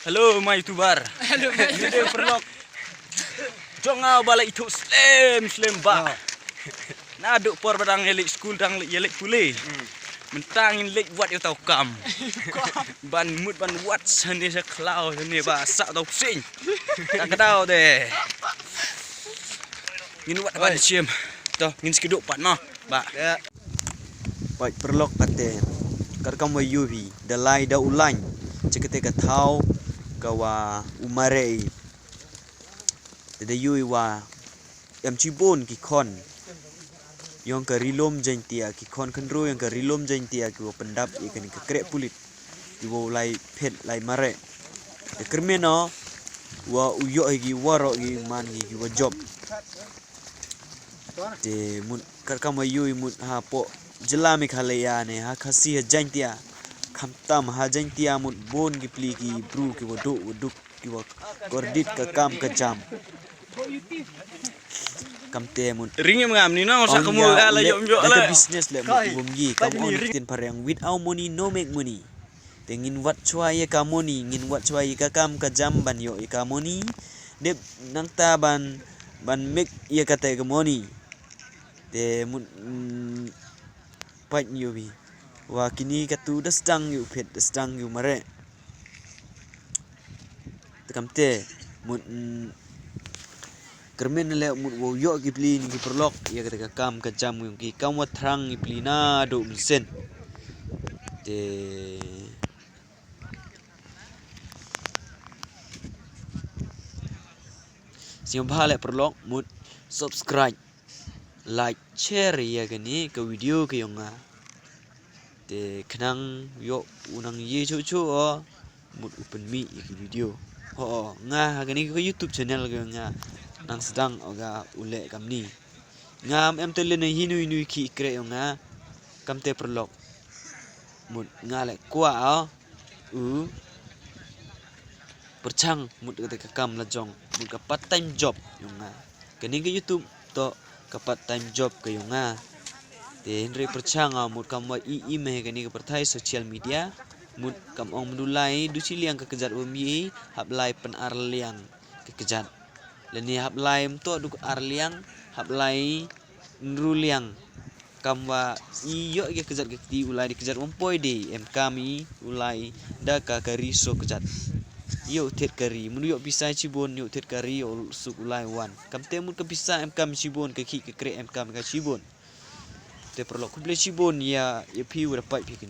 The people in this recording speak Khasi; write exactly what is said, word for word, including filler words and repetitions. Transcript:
Hello, my YouTuber. Hello, my YouTuber. Paralok. Jong nga ba la ithuh slem slem ba. Naduh por ba dang ïa leit skul, dang ïa leit pule. Mynta ngin leit wad ïa uta u kam. Ban mut ban wad shane sha khlaw shane ba sah uta u psing. Ta ka daw de. Ngin wad ban shim. To ngin skiduk pat mo. Ba. Peit paralok, kata ka kam wa ïohi da lai da u lain. Che kata ka thaw ka wa u mareh. Te da ïohi wa em chibun ki khon ïong ka Ri Lum Jaiñtia, ki khon khynroo ïong ka Ri Lum Jaiñtia ki wa pyndap ïa kane ka kreh pulit, ki wa u lai phet lai mareh. Te kyrmen o wa u ïoh hi ki waroh ki man ki ki wa jop. Te mut ka kam wa ïohi mut hapoh jylla Meghalaya ne ha Khasi ha Jaiñtia, khamtam ha Jaiñtia mut bun ki pli ki bru ki wa duh wa duk ki wa kordit ka kam ka jam. Kamte mut ring em ngam ni nong sa ka mu la yom yo la business le mut bum yi kam on tin pareng, without money no make money. Te ngin wad chwa ïa ka money, ngin wad chwa ïa ka kam ka jam ban ïoh ïa ka money. Dep nangta ban ban make ïa kata ka money. Te mut peit ïohi wa kini katu da sdang ïa u phet, da sdang ïa u mareh. Te kamte mut kyrmen le mut wa u ïoh ki pli ni ki paralok ïa kata ka kam ka jam ïong ki kam wa thrang ki pli naduh mynsiem. Te sngewbha le paralok mut subscribe, like, share ïa kane ka video ka ïong nga. Te khnang ïoh u nang ïa chuh chuh o mut u pynmih ïa ka video. Ho nga ha kane ka YouTube channel ka ïong nga nang sdang o ga u leh kamni. Ngam em te leh na hi nui nui ki kreh ïong nga. Kamte paralok mut nga le kwah o u pyrchang mut kata ka kam la jong mut ka part time job ïong nga. Kane ka YouTube to ka part time job ka ïong nga. Te hynrei pyrchang o mut kam wa i i me kane ka pyrthai social media. Mut kam ong mut u lai du shi liang ka kjat wa mi hap lai pyn ar liang ka kjat. Lane hap lai mut du ar liang, hap lai nru liang. Kam wa i ïoh ïa ka kjat ka kti u lai da kjat wa ym poi de em kam i u lai da ka kari so kjat. Ïoh thied kari mut ïoh pisa chibun, ïoh thied kari ïoh suk u lai wan. Kamte mut ka pisa em kam chibun, ka khih ka kreh em kam ka chibun. Te paralok khublei chibun ïa ïa phi wa da peit phi kani.